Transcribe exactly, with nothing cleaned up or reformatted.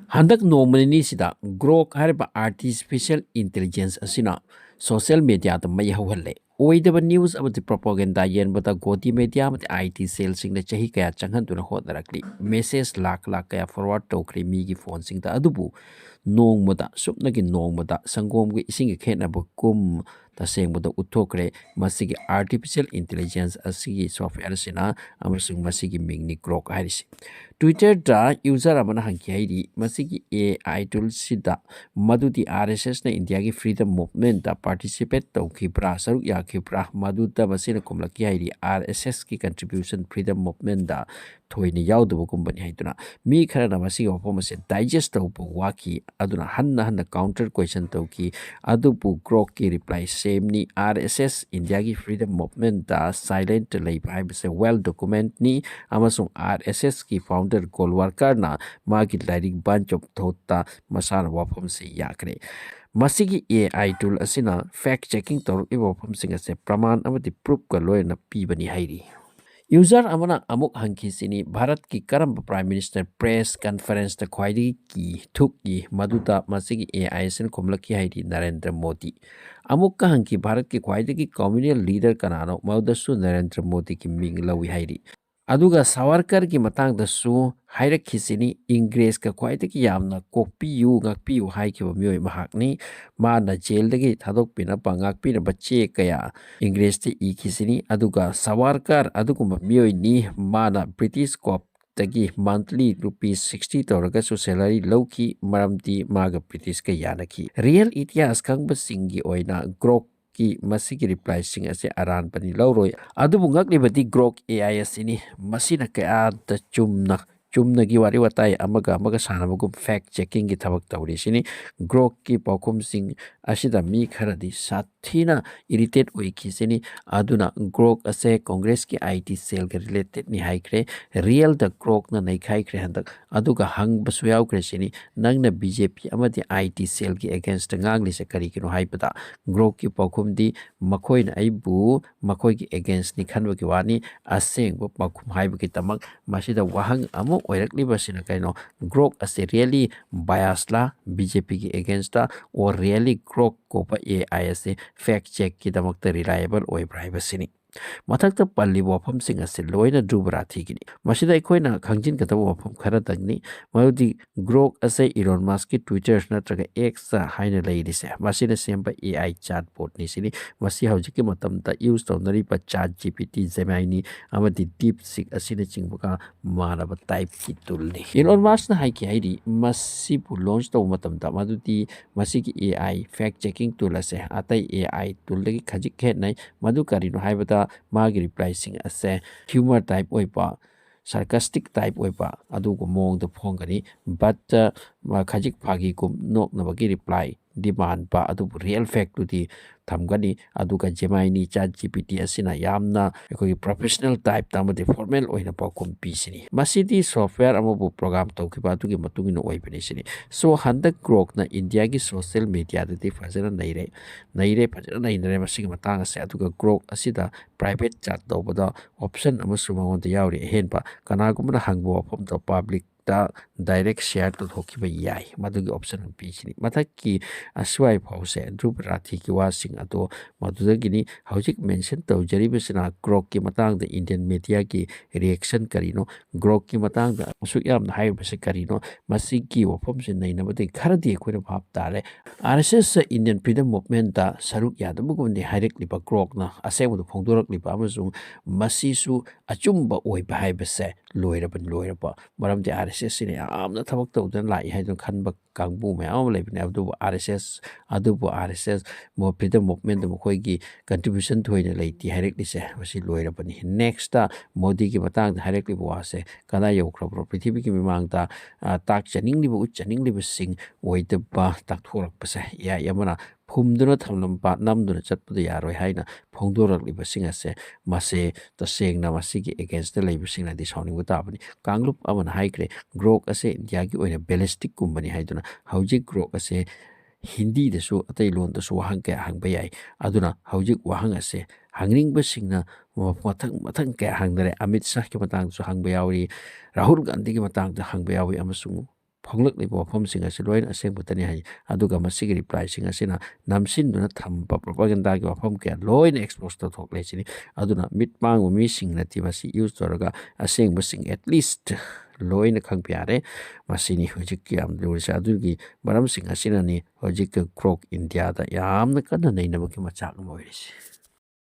ꯍꯟꯗꯛ ꯅꯣꯡꯃ ꯅꯤꯅꯤꯁꯤꯗ Grok ꯍꯥꯏꯔꯤꯕ artificial intelligence ꯑꯁꯤꯅ social mediaꯗ ꯃꯩ ꯍꯧꯍꯜꯂꯦ꯫ ꯑꯣꯏꯗꯕ news ꯑꯃꯗꯤ propaganda ꯌꯦꯟꯕꯗ ꯒꯣꯗꯤ media ꯑꯃꯗꯤ I T cellꯁꯤꯡꯅ ꯆꯍꯤ ꯀꯌꯥ ꯆꯪꯍꯟꯗꯨꯅ ꯍꯣꯠꯅꯔꯛꯂꯤ꯫ Message ꯂꯥꯛ ꯂꯥꯛ ꯀꯌꯥ forward ꯇꯧꯈ꯭ꯔꯦ ꯃꯤꯒꯤ phoneꯁꯤꯡꯗ꯫ ꯑꯗꯨꯕꯨ ꯅꯣꯡꯃꯗ, ꯁꯨꯞꯅꯒꯤ ꯅꯣꯡꯃꯗ ꯁꯪꯒꯣꯝꯒ ꯏꯁꯤꯡꯒ ꯈꯦꯠꯅꯕꯒꯨꯝ ꯇꯁꯦꯡꯕꯗ ꯎꯠꯊꯣꯛꯈ꯭ꯔꯦ ꯃꯁꯤꯒꯤ artificial intelligence ꯑꯁꯤꯒꯤ softwareꯁꯤꯅ, ꯑꯃꯁꯨꯡ ꯃꯁꯤꯒꯤ ꯃꯤꯡꯅꯤ Grok ꯍꯥꯏꯔꯤꯁꯤ꯫ Twitterꯗ user ꯑꯃꯅ ꯍꯪꯈꯤ ꯍꯥꯏꯔꯤ, ꯃꯁꯤꯒꯤ A I toolꯁꯤꯗ ꯃꯗꯨꯗꯤ R S Sꯅ ꯏꯟꯗꯤꯌꯥꯒꯤ freedom movementꯇ participate ꯇꯧꯈꯤꯕ꯭ꯔꯥ, ꯁꯔꯨꯛ ꯌꯥꯈꯤꯕ꯭ꯔꯥ? ꯃꯗꯨꯗ ꯃꯁꯤꯅ ꯈꯨꯝꯂꯛꯈꯤ ꯍꯥꯏꯔꯤ, R S Sꯀꯤ contribution freedom movementꯇ ꯊꯣꯏꯅ ꯌꯥꯎꯗꯕꯒꯨꯝꯕꯅꯤ ꯍꯥꯏꯗꯨꯅ꯫ ꯃꯤ ꯈꯔꯅ ꯃꯁꯤꯒꯤ ꯋꯥꯐꯝ ꯑꯁꯤ digest ꯇꯧꯕ ꯋꯥꯈꯤ, ꯑꯗꯨꯅ ꯍꯟꯅ ꯍꯟꯅ counter question ꯇꯧꯈꯤ꯫ ꯑꯗꯨꯕꯨ Grokꯀꯤ reply sameꯅꯤ, R S S ꯏꯟꯗꯤꯌꯥꯒꯤ freedom movementꯇ silent ꯂꯩꯕ ꯍꯥꯏꯕꯁꯦ well documentedꯅꯤ, ꯑꯃꯁꯨꯡ R S Sꯀꯤ founder Golwarkarꯅ ꯃꯥꯒꯤ ꯂꯥꯏꯔꯤꯛ Bunch of Thoughtꯇ ꯃꯁꯥꯅ ꯋꯥꯐꯝꯁꯤ ꯌꯥꯈ꯭ꯔꯦ꯫ ꯃꯁꯤꯒꯤ A I tool ꯑꯁꯤꯅ fact checking ꯇꯧꯔꯛꯂꯤꯕ ꯋꯥꯐꯝꯁꯤꯡ ꯑꯁꯦ ꯄ꯭ꯔꯃꯥꯟ ꯑꯃꯗꯤ proofꯀ ꯂꯣꯏꯅꯅ ꯄꯤꯕꯅꯤ ꯍꯥꯏꯔꯤ꯫ User ꯑꯃꯅ ꯑꯃꯨꯛ ꯍꯪꯈꯤꯁꯤꯅꯤ, ꯚꯥꯔꯠꯀꯤ ꯀꯔꯝꯕ Prime Minister press conferenceꯇ ꯈ꯭ꯋꯥꯏꯗꯒꯤ ꯀꯤ ꯊꯨꯛꯏ? ꯃꯗꯨꯗ ꯃꯁꯤꯒꯤ A I ꯑꯁꯤꯅ ꯈꯨꯝꯂꯛꯈꯤ ꯍꯥꯏꯔꯤ, ꯅꯔꯦꯟꯗ꯭ꯔ ꯃꯣꯗꯤ꯫ ꯑꯃꯨꯛꯀ ꯍꯪꯈꯤ, ꯚꯥꯔꯠꯀꯤ ꯈ꯭ꯋꯥꯏꯗꯒꯤ communal leader ꯀꯅꯥꯅꯣ? ꯃꯗꯨꯗꯁꯨ ꯅꯔꯦꯟꯗ꯭ꯔ ꯃꯣꯗꯤꯒꯤ ꯃꯤꯡ ꯂꯧꯏ ꯍꯥꯏꯔꯤ꯫ ꯑꯗꯨꯒ ꯁꯥꯋꯔꯀꯔꯒꯤ ꯃꯇꯥꯡꯗꯁꯨ ꯍꯥꯏꯔꯛꯈꯤꯁꯤꯅꯤ, ꯏꯪꯒ꯭ꯔꯦꯖꯀ ꯈ꯭ꯋꯥꯏꯗꯒꯤ ꯌꯥꯝꯅ ꯀꯣꯛꯄꯤꯌꯨ, ꯉꯥꯛꯄꯤꯌꯨ ꯍꯥꯏꯈꯤꯕ ꯃꯤꯑꯣꯏ ꯃꯍꯥꯛꯅꯤ꯫ ꯃꯥꯅ ꯖꯦꯜꯗꯒꯤ ꯊꯥꯗꯣꯛꯄꯤꯅꯕ ꯉꯥꯛꯄꯤꯅꯕ ꯆꯦ ꯀꯌꯥ ꯏꯪꯒ꯭ꯔꯦꯖꯇ ꯏꯈꯤꯁꯤꯅꯤ꯫ ꯑꯗꯨꯒ ꯁꯥꯋꯔꯀꯔ ꯑꯗꯨꯒꯨꯝꯕ ꯃꯤꯑꯣꯏꯅꯤ, ꯃꯥꯅ ꯕ꯭ꯔꯤꯇꯤꯁ ꯀꯣꯞꯇꯒꯤ monthly rupees sixty ꯇꯧꯔꯒꯁꯨ salary ꯂꯧꯈꯤ, ꯃꯔꯝꯗꯤ ꯃꯥꯒ ꯕ꯭ꯔꯤꯇꯤꯁꯀ ꯌꯥꯅꯈꯤ꯫ Real ꯏꯇꯤꯍꯥꯁ ꯈꯪꯕꯁꯤꯡꯒꯤ ꯑꯣꯏꯅ Grokꯀꯤ ꯃꯁꯤꯒꯤ replyꯁꯤꯡ ꯑꯁꯤ ꯑꯔꯥꯟꯕꯅꯤ ꯂꯧꯔꯣꯏ꯫ ꯑꯗꯨꯕꯨ ꯉꯛꯂꯤꯕꯗꯤ Grok A I ꯑꯁꯤꯅꯤ꯫ ꯃꯁꯤꯅ ꯀꯌꯥꯗ ꯆꯨꯝꯅ ꯆꯨꯝꯅꯒꯤ ꯋꯥꯔꯤ ꯋꯥꯇꯥꯏ ꯑꯃꯒ ꯑꯃꯒ ꯁꯥꯟꯅꯕꯒꯨꯝ fact checkingꯒꯤ ꯊꯕꯛ ꯇꯧꯔꯤꯁꯤꯅꯤ꯫ Grokꯀꯤ ꯄꯥꯎꯈꯨꯝꯁꯤꯡ ꯑꯁꯤꯗ ꯃꯤ ꯈꯔꯗꯤ ꯁꯥꯊꯤꯅ irritate ꯑꯣꯏꯈꯤꯁꯤꯅꯤ꯫ ꯑꯗꯨꯅ Grok ꯑꯁꯦ ꯀꯣꯡꯒ꯭ꯔꯦꯁꯀꯤ I T cellꯒ relatedꯅꯤ ꯍꯥꯏꯈ꯭ꯔꯦ꯫ Realꯗ Grokꯅ ꯅꯩꯈꯥꯏꯈ꯭ꯔꯦ ꯍꯟꯗꯛ꯫ ꯑꯗꯨꯒ ꯍꯪꯕꯁꯨ ꯌꯥꯎꯈ꯭ꯔꯦ ꯁꯤꯅꯤ, ꯅꯪꯅ B J P ꯑꯃꯗꯤ I T cellꯒꯤ againstꯇ ꯉꯥꯡꯂꯤꯁꯦ ꯀꯔꯤꯒꯤꯅꯣ ꯍꯥꯏꯕꯗ, Grokꯀꯤ ꯄꯥꯎꯈꯨꯝꯗꯤ ꯃꯈꯣꯏꯅ ꯑꯩꯕꯨ ꯃꯈꯣꯏꯒꯤ againstꯅꯤ ꯈꯟꯕꯒꯤ ꯋꯥꯅꯤ, ꯑꯁꯦꯡꯕ ꯄꯥꯎꯈꯨꯝ ꯍꯥꯏꯕꯒꯤꯗꯃꯛ ꯃꯁꯤꯗ ꯋꯥꯍꯪ ꯑꯃ ꯑꯣꯏꯔꯛꯂꯤꯕꯁꯤꯅ ꯀꯩꯅꯣ? Grok ꯑꯁꯦ really bias ꯂꯥ B J P ꯒꯤ against ꯇ, or really Grok ꯀꯧꯕ A I ꯑꯁꯦ fact check ꯀꯤꯗꯃꯛꯇ reliable ꯑꯣꯏꯕ꯭ꯔꯥ ꯍꯥꯏꯕꯁꯤꯅꯤ꯫ ꯃꯊꯛꯇ ꯄꯜꯂꯤꯕ ꯋꯥꯐꯝꯁꯤꯡ ꯑꯁꯤ ꯂꯣꯏꯅ ꯙ꯭ꯔꯨꯕ ꯔꯥꯊꯤꯒꯤꯅꯤ꯫ ꯃꯁꯤꯗ ꯑꯩꯈꯣꯏꯅ ꯈꯪꯖꯤꯟꯒꯗꯕ ꯋꯥꯐꯝ ꯈꯔꯗꯪꯅꯤ, ꯃꯗꯨꯗꯤ Grok ꯑꯁꯦ Elon Musk ꯀꯤ Twitter ꯅꯠꯇ꯭ꯔꯒ X ꯍꯥꯏꯅ ꯂꯩꯔꯤꯁꯦ, ꯃꯁꯤꯅ ꯁꯦꯝꯕ A I chatbot ꯅꯤ ꯁꯤꯅꯤ꯫ ꯃꯁꯤ ꯍꯧꯖꯤꯛꯀꯤ ꯃꯇꯝꯗ use ꯇꯧꯅꯔꯤꯕ ChatGPT, Gemini ꯑꯃꯗꯤ DeepSeek ꯑꯁꯤꯅꯆꯤꯡꯕꯒ ꯃꯥꯟꯅꯕ type ꯀꯤ tool ꯅꯤ꯫ Elon Musk ꯅ ꯍꯥꯏꯈꯤ ꯍꯥꯏꯔꯤ, ꯃꯁꯤꯕꯨ launch ꯇꯧꯕ ꯃꯇꯝꯗ, ꯃꯗꯨꯗꯤ ꯃꯁꯤꯒꯤ A I fact checking tool ꯑꯁꯦ ꯑꯇꯩ A I tool ꯗꯒꯤ ꯈꯖꯤꯛ ꯈꯦꯠꯅꯩ꯫ ꯃꯗꯨ ꯀꯔꯤꯅꯣ ꯍꯥꯏꯕꯗ, ꯃꯥꯒꯤ reply ꯁꯤꯡ ꯑꯁꯦ humor type ꯑꯣꯏꯕ, sarcastic type ꯑꯣꯏꯕ ꯑꯗꯨꯒꯨꯝꯕ ꯃꯑꯣꯡꯗ ꯐꯣꯡꯒꯅꯤ꯫ But, ꯑ, ꯃꯥ ꯈꯖꯤꯛ ꯐꯥꯒꯤꯒꯨꯝ ꯅꯣꯛꯅꯕꯒꯤ reply ꯗꯤ ꯃꯥꯟꯕ, ꯑꯗꯨꯕꯨ real fact ꯇꯨꯗꯤ ꯊꯝꯒꯅꯤ꯫ ꯑꯗꯨꯒ Gemini, ChatGPT ꯑꯁꯤꯅ ꯌꯥꯝꯅ ꯑꯩꯈꯣꯏꯒꯤ professional type ꯇ ꯑꯃꯗꯤ formal ꯑꯣꯏꯅ ꯄꯥꯎꯈꯨꯝ ꯄꯤꯁꯤꯅꯤ꯫ ꯃꯁꯤꯗꯤ software ꯑꯃꯕꯨ program ꯇꯧꯈꯤꯕ ꯑꯗꯨꯒꯤ ꯃꯇꯨꯡ ꯏꯟꯅ ꯑꯣꯏꯕꯅꯤ ꯁꯤꯅꯤ꯫ So, ꯍꯟꯗꯛ Grok ꯅ India ꯒꯤ social media ꯗꯗꯤ ꯐꯖꯅ ꯅꯩꯔꯦ, ꯅꯩꯔꯦ, ꯐꯖꯅ ꯅꯩꯅꯔꯦ ꯃꯁꯤꯒꯤ ꯃꯇꯥꯡ ꯑꯁꯦ꯫ ꯑꯗꯨꯒ Grok ꯑꯁꯤꯗ private chat ꯇꯧꯕꯗ option ꯑꯃꯁꯨ ꯃꯉꯣꯟꯗ ꯌꯥꯎꯔꯤ꯫ ꯑꯍꯦꯟꯕ ꯀꯅꯥꯒꯨꯝꯕꯅ ꯍꯪꯕ ꯋꯥꯐꯝꯗꯣ public ꯇ direct share ꯇꯧꯊꯣꯛꯈꯤꯕ ꯌꯥꯏ꯫ ꯃꯗꯨꯒꯤ option ꯑꯃ ꯄꯤꯁꯤꯅꯤ꯫ ꯃꯊꯛꯀꯤ ꯑꯁ꯭ꯋꯥꯏ ꯐꯥꯎꯁꯦ ꯙ꯭ꯔꯨꯕ ꯔꯥꯊꯤꯒꯤ ꯋꯥꯁꯤꯡ ꯑꯗꯣ ꯃꯗꯨꯗꯒꯤꯅꯤ꯫ ꯍꯧꯖꯤꯛ mention ꯇꯧꯖꯔꯤꯕꯁꯤꯅ Grok ꯀꯤ ꯃꯇꯥꯡꯗ Indian media ꯒꯤ reaction ꯀꯔꯤꯅꯣ, Grok ꯀꯤ ꯃꯇꯥꯡꯗ ꯑꯁꯨꯛ ꯌꯥꯝꯅ ꯍꯥꯏꯔꯤꯕꯁꯤ ꯀꯔꯤꯅꯣ, ꯃꯁꯤꯒꯤ ꯋꯥꯐꯝꯁꯤ ꯅꯩꯅꯕꯗꯒꯤ ꯈꯔꯗꯤ ꯑꯩꯈꯣꯏꯅ ꯚꯥꯞ ꯇꯥꯔꯦ꯫ R S S Indian freedom movement ꯇ ꯁꯔꯨꯛ ꯌꯥꯗꯕꯒꯨꯝꯕꯅꯤ ꯍꯥꯏꯔꯛꯂꯤꯕ Grok ꯅ ꯑꯁꯦꯡꯕꯗꯨ ꯐꯣꯡꯗꯣꯔꯛꯂꯤꯕ ꯑꯃꯁꯨꯡ ꯃꯁꯤꯁꯨ ꯑꯆꯨꯝꯕ ꯑꯣꯏꯕ ꯍꯥꯏꯕꯁꯦ ꯂꯣꯏꯔꯕꯅꯤ, ꯂꯣꯏꯔꯕ꯫ ꯃꯔꯝꯗꯤ R S S ꯁꯤꯅ ꯌꯥꯝꯅ ꯊꯕꯛ ꯇꯧꯗꯅ ꯂꯥꯛꯏ ꯍꯥꯏꯗꯨꯅ ꯈꯟꯕ ꯀꯥꯡꯕꯨ ꯃꯌꯥꯝ ꯑꯃ ꯂꯩꯕꯅꯦ꯫ ꯑꯗꯨꯕꯨ R S S, ꯑꯗꯨꯕꯨ R S S ꯃꯣ-, freedom movement ꯇ ꯃꯈꯣꯏꯒꯤ contribution ꯊꯣꯏꯅ ꯂꯩꯇꯦ ꯍꯥꯏꯔꯛꯂꯤꯁꯦ, ꯃꯁꯤ ꯂꯣꯏꯔꯕꯅꯤ꯫ Next ꯇ ꯃꯣꯗꯤꯒꯤ ꯃꯇꯥꯡꯗ ꯍꯥꯏꯔꯛꯂꯤꯕ ꯋꯥꯁꯦ ꯀꯗꯥꯏ ꯌꯧꯈ꯭ꯔꯕꯅꯣ? ꯄ꯭ꯔꯤꯊꯤꯕꯤꯒꯤ ꯃꯤꯃꯥꯡꯗ, ꯑ, ꯇꯥꯛꯆꯅꯤꯡꯂꯤꯕ, ꯎꯠꯆꯅꯤꯡꯂꯤꯕꯁꯤꯡ ꯑꯣꯏꯗꯕ ꯇꯥꯛꯊꯣꯔꯛꯄꯁꯦ A I ꯑꯃꯅ ꯐꯨꯝꯗꯨꯅ ꯊꯝꯂꯝꯕ, ꯅꯝꯗꯨꯅ ꯆꯠꯄꯗ ꯌꯥꯔꯣꯏ ꯍꯥꯏꯅ ꯐꯣꯡꯗꯣꯔꯛꯂꯤꯕꯁꯤꯡ ꯑꯁꯦ, ꯃꯁꯦ ꯇꯁꯦꯡꯅ ꯃꯁꯤꯒꯤ against ꯇ ꯂꯩꯕꯁꯤꯡꯅꯗꯤ ꯁꯥꯎꯅꯤꯡꯕ ꯇꯥꯕꯅꯤ꯫ ꯀꯥꯡꯂꯨꯞ ꯑꯃꯅ ꯍꯥꯏꯈ꯭ꯔꯦ, Grok ꯑꯁꯦ India ꯒꯤ ꯑꯣꯏꯅ ballistic ꯀꯨꯝꯕꯅꯤ ꯍꯥꯏꯗꯨꯅ꯫ ꯍꯧꯖꯤꯛ Grok ꯑꯁꯦ ꯍꯤꯟꯗꯤꯗꯁꯨ, ꯑꯇꯩ ꯂꯣꯟꯗꯁꯨ ꯋꯥꯍꯪ ꯀꯌꯥ ꯍꯪꯕ ꯌꯥꯏ꯫ ꯑꯗꯨꯅ ꯍꯧꯖꯤꯛ ꯋꯥꯍꯪ ꯑꯁꯦ ꯍꯪꯅꯤꯡꯕꯁꯤꯡꯅ ꯃꯊꯪ ꯃꯊꯪ ꯀꯌꯥ ꯍꯪꯅꯔꯦ꯫ ꯑꯃꯤꯠ ꯁꯥꯍꯒꯤ ꯃꯇꯥꯡꯗꯁꯨ ꯍꯪꯕ ꯌꯥꯎꯔꯤ, ꯔꯥꯍꯨꯜ ꯒꯥꯟꯙꯤꯒꯤ ꯃꯇꯥꯡꯗ ꯍꯪꯕ ꯌꯥꯎꯏ, ꯑꯃꯁꯨꯡ ꯐꯣꯡꯂꯛꯂꯤꯕ ꯋꯥꯐꯝꯁꯤꯡ ꯑꯁꯤ ꯂꯣꯏꯅ ꯑꯁꯦꯡꯕꯇꯅꯤ ꯍꯥꯏ꯫ ꯑꯗꯨꯒ ꯃꯁꯤꯒꯤ ꯔꯤꯄ꯭ꯂꯥꯏꯁꯤꯡ ꯑꯁꯤꯅ ꯅꯝꯁꯤꯟꯗꯨꯅ ꯊꯝꯕ ꯄ꯭ꯔꯣꯄꯥꯒꯦꯟꯗꯥꯒꯤ ꯋꯥꯐꯝ ꯀꯌꯥ ꯂꯣꯏꯅ ꯑꯦꯛꯁꯄꯣꯖ ꯇꯧꯊꯣꯛꯂꯦ ꯁꯤꯅꯤ꯫ ꯑꯗꯨꯅ ꯃꯤꯠ ꯃꯥꯡꯕ ꯃꯤꯁꯤꯡꯅꯗꯤ ꯃꯁꯤ ꯌꯨꯁ ꯇꯧꯔꯒ ꯑꯁꯦꯡꯕꯁꯤꯡ ꯑꯦꯠ ꯂꯤꯁ ꯂꯣꯏꯅ ꯈꯪꯕ ꯌꯥꯔꯦ꯫ ꯃꯁꯤꯅꯤ ꯍꯧꯖꯤꯛꯀꯤ ꯌꯥꯝ ꯂꯨꯔꯤꯁꯦ꯫ ꯑꯗꯨꯒꯤ ꯃꯔꯝꯁꯤꯡ ꯑꯁꯤꯅꯅꯤ ꯍꯧꯖꯤꯛ ꯒ꯭ꯔꯣꯛ ꯏꯟꯗꯤꯌꯥꯗ ꯌꯥꯝꯅ ꯀꯟꯅ ꯅꯩꯅꯕꯒꯤ ꯃꯆꯥꯛ ꯑꯃ ꯑꯣꯏꯔꯤꯁꯦ꯫